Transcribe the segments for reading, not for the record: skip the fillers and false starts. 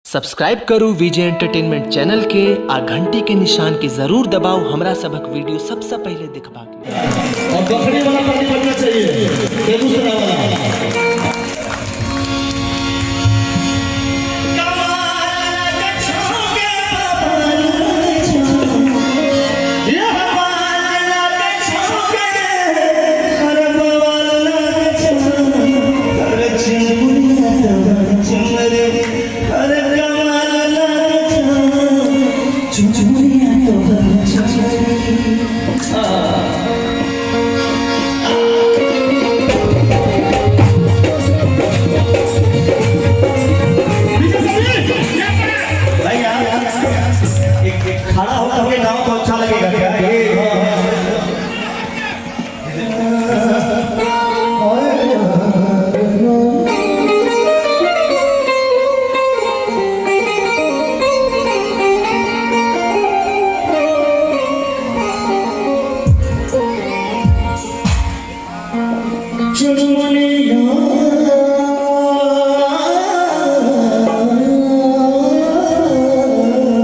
Subscribe करू विजय entertainment channel के आ घंटी के निशान के जरूर दबाउ हमरा सभक वीडियो सबसँ पहिले देखबाक लेल। और बकरी वाला पार्टी बनना चाहिए, बेगूसराय वाला। भाई यार, एक खड़ा होकर के गाओ तो अच्छा लगेगा क्या?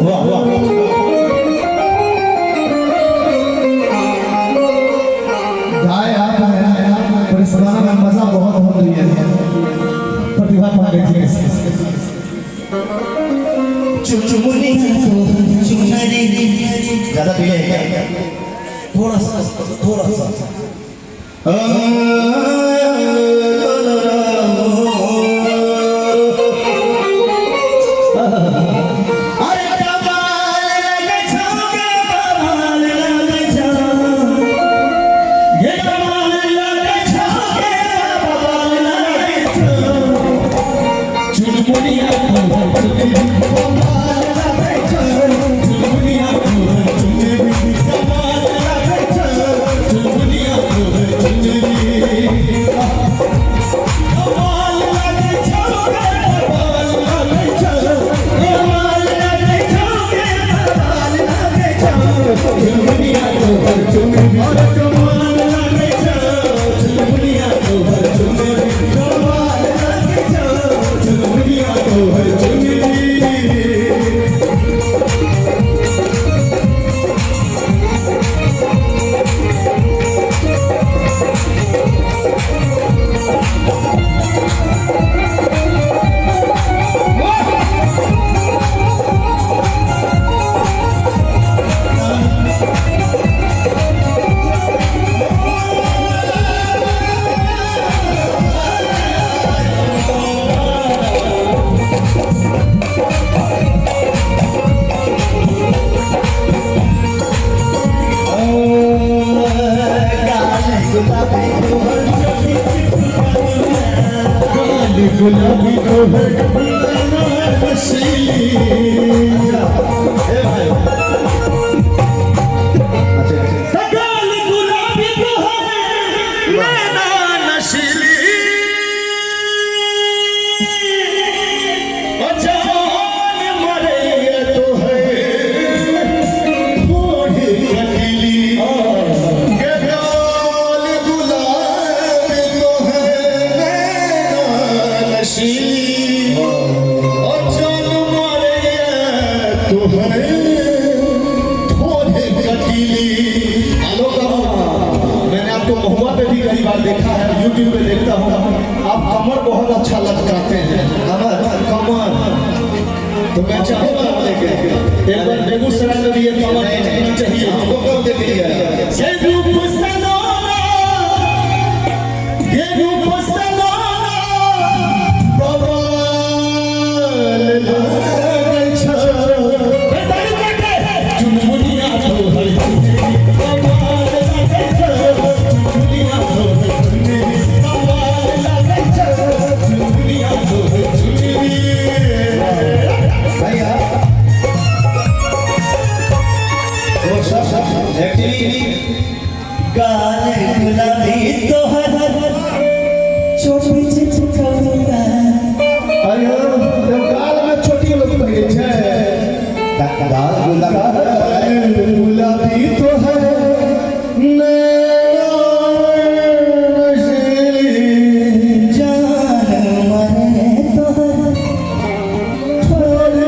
वाह वाह। गाय आप हैं पर इस गाना में मजा बहुत हो रही है। प्रतिभा पांडे जी। ज्यादा डिले है क्या? थोड़ा सा, थोड़ा सा। अरे कमाल लगे छौके, कमाल लगे छौ, ये कमाल लगे छौके, कमाल लगे छौ, चुनमुनिया कमाल लगे छौ, चुनमुनिया चुनरी कमाल लगे छौ, चुनमुनिया चुनरी कमाल लगे छौके, कमाल लगे छौ, कमाल लगे छौके, कमाल लगे छौ, चुनमुनिया तोहर चुनरी कमाल लगे छौ, चुनमुनिया तोहर चुनरी कमाल लगे छौ, चुनमुनिया तोहर चुनरी। गुलाबी तोहर नशीली। ए भाई, अच्छा अच्छा। गाल गुलाबी तोहर नैना नशीली, जान मरे तोहर बूढ़ी कटीली, के गाल गुलाबी तोहर नैना नशीली, और जान मारे तोहर थोड़े कटीली। आलोक बाबू, मैंने आपको महुआ पे भी कई बार देखा है, यूट्यूब पे देखता हूँ, आप कमर बहुत अच्छा लचकाते हैं। कमर? कमर तो मैं चाहूंगा लेके एक बार बेगूसराय में भी ये कमर लचकना चाहिए। हमको कब देख लिया? ये रूप सलोना, ये रूप सलोना, बवाल लागै छौ। चुनमुनिया तोहर चुनरी कमाल लागै छौ, चुनमुनिया तोहर चुनरी कमाल लागै छौ, चुनमुनिया तोहर चुनरी। भैया, वो सब एक्चुअली गाल गुलाबी तोहर छोटी चिपकौआ। अरे जब गाल में छोटी लोग पहिरे छै। गाल गुलाबी। गाल गुलाबी तोहर नैना नशीली, जान मरे तोहर। थोड़े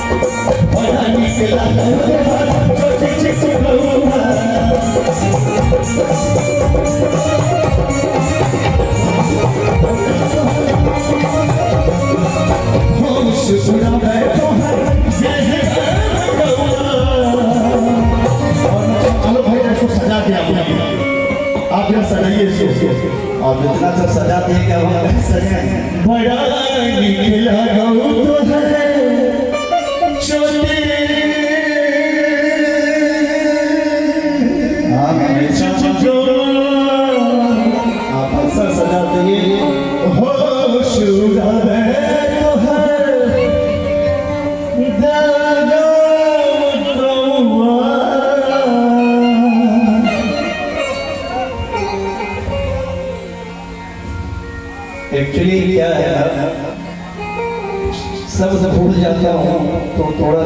बड़ा नीक लागौ तोहर चोटी चिपकौआ। होश उड़ावे तोहर चलो भाई इसको सजा दिया आप यहाँ सजाइए इसको। और इतना तो सजा दिए कि अब हम सजाएं। बड़ा नीक लागौ तोहर चोटी आप हमेशा आप अक्सर सजाते हैं। होश उड़ावे तोहर दागम कौआ। एक्चुअली क्या है ना, सब भूल जाता हूँ तो थोड़ा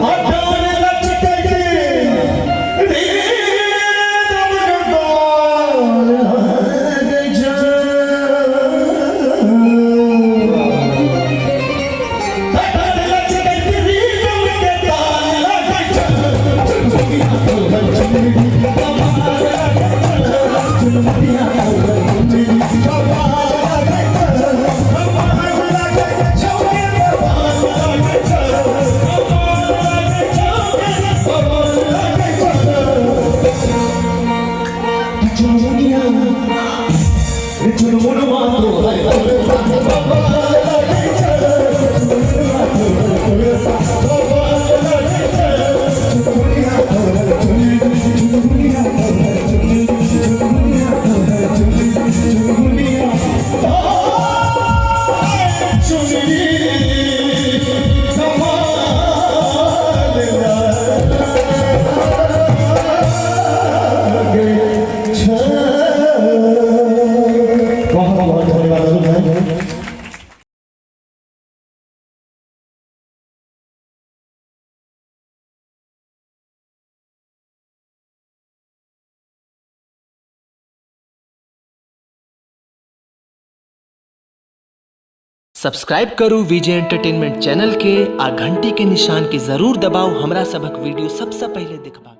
बहुत बहुत धन्यवाद अरुण भाई। सब्सक्राइब करू विजय एंटरटेनमेंट चैनल के आ घंटी के निशान के जरूर दबाउ हमरा सभक वीडियो सबसे पहिले देखबाक।